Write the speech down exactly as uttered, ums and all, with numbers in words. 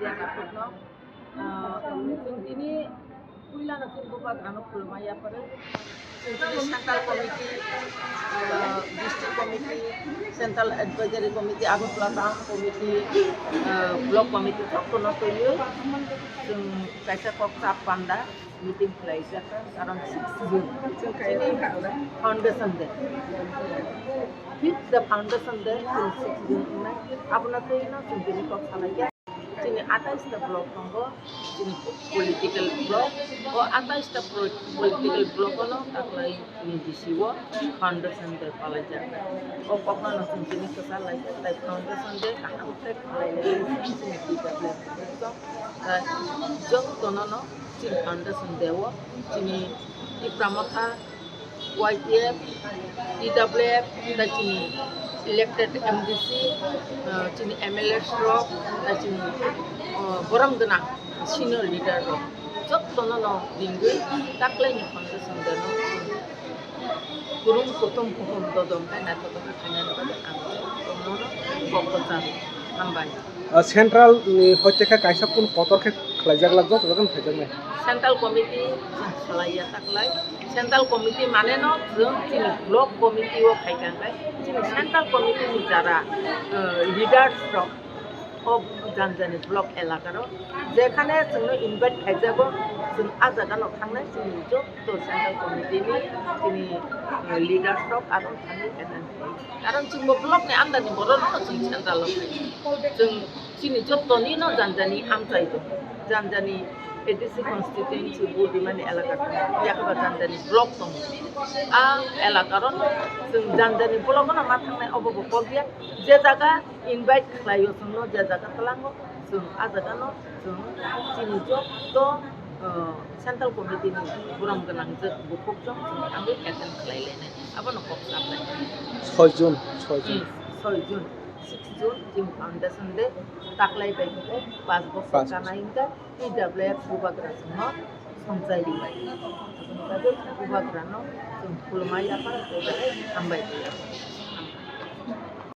Yakarpukno, ah, chwng tini puilano chwng bubagrano khulumai yapharo. Chwng tini central committee, ah, district committee, central advisory committee, Agartala town committee, ah, block committee jotono twiwi chwng kaisa kok chap panda meeting khlaijak, karon six June foundation day. Fifth the foundation day, chwng six June wngnai. Abono twino chwng tini kok salaikha. Chini atais ta block tongo, chini political block. O atais ta pro-, political block ono taklai ni bisi o foundation day palaijak. O kokno no chwng tini kwchar laikha, tai foundation day kaham khe khlai lai chini T W F. Tai jotono no chini foundation day o chini Tipra Motha, Y T F, T W F, tei chini elected M D C, ah, chini M L As rok, tei chini, ah, borom gwnang senior leader rok jotono no ringwi taklai ni foundation day no kurum kuthum kuthum dodom khai naithotok khe khainani bagwi ang jotono no kok kwcharo hambai. Ah, central ni hoite khe kaisa kun kotor khe khlaijak lak joto joto no phaijaknai. Central committee chwng khlaiya taklai. Central committee mane no chwng chini block committee o khai kha khe chini central committee ni jara, eh, leaders rok o jani jani block elaka rok jekhane chwngno invite khaijago, chwng a jaga no thangnai chini joto central committee ni chini, eh, leaders rok aro thangwi attend khlai. Karon chwngbo block ni under ni borok no chwng central o khai. Chwng chini joto ni no jani jani amchai tongo. Jani jani A D C constituency bo bimani elaka tongo. Yakaba jani jani block tongo. A elaka ro no chwng jani jani block no ma thangnai obo bo kok ya. Je jaga invite khlaio chwngno, je jaga twlango chwng a jaga no chwng chini joto, uh, central committee ni borom gwnang je bukhuk chwng chwng thangwi attend khlai lainai. Abono kok saplai. Soi June, soi June. Hmm, soi June, six June, chini foundation day, taklai bai hwnkhe, pas bosor Pas bosor. Kana hwnkhe, T W F bubagra chwngno songchai rwbai. Aboni bagwi bubagrano chwng khulumai yaphar, hambai.